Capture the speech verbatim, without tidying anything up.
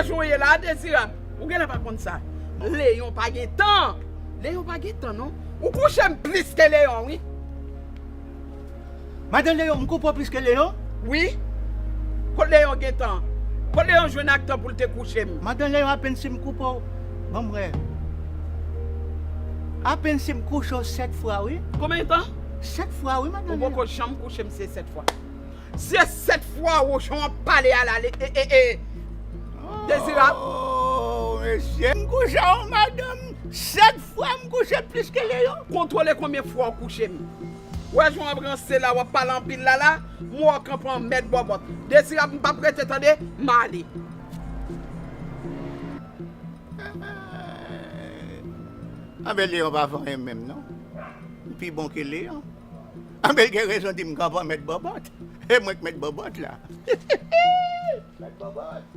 Jan w ye la, Dezirab, ou genlè pa konn sa. Leyon pa gen tan. Leyon pa gen tan, non. Ou kouche m plis ke Leyon, wi. Madan Leyon, m koupe w plis ke Leyon? Wi. Kot Leyon gen tan? Kot Leyon jwenn ak tan pou l te kouche m? Madan Leyon, apenn si m koupe w, ban m wè. Apenn si m kouche w sèt fwa, wi. Konbyen tan? Sèt fwa, wi, madan Leyon. Ou poko janm kouche m se sèt fwa. Se sèt fwa, o, jan w ap pale a la, e, e, e. Dezirab. Oh, mesye, m kouche yon madanm sèt fwa, m kouche plis ke Leyon. Kontwole konbyen fwa w kouche m. Wè jan w ap ranse la, w ap pale anpil la la, m wè w kanpe an mèt bòbòt. Dezirab, m p ap rete tande, m ale. Anben, Leyon pa vanyen menm, non. M pi bon ke Leyon. Anben, l gen rezon di m kanpe an mèt bòbòt. E mwen k mèt bòbòt la. Mèt bòbòt.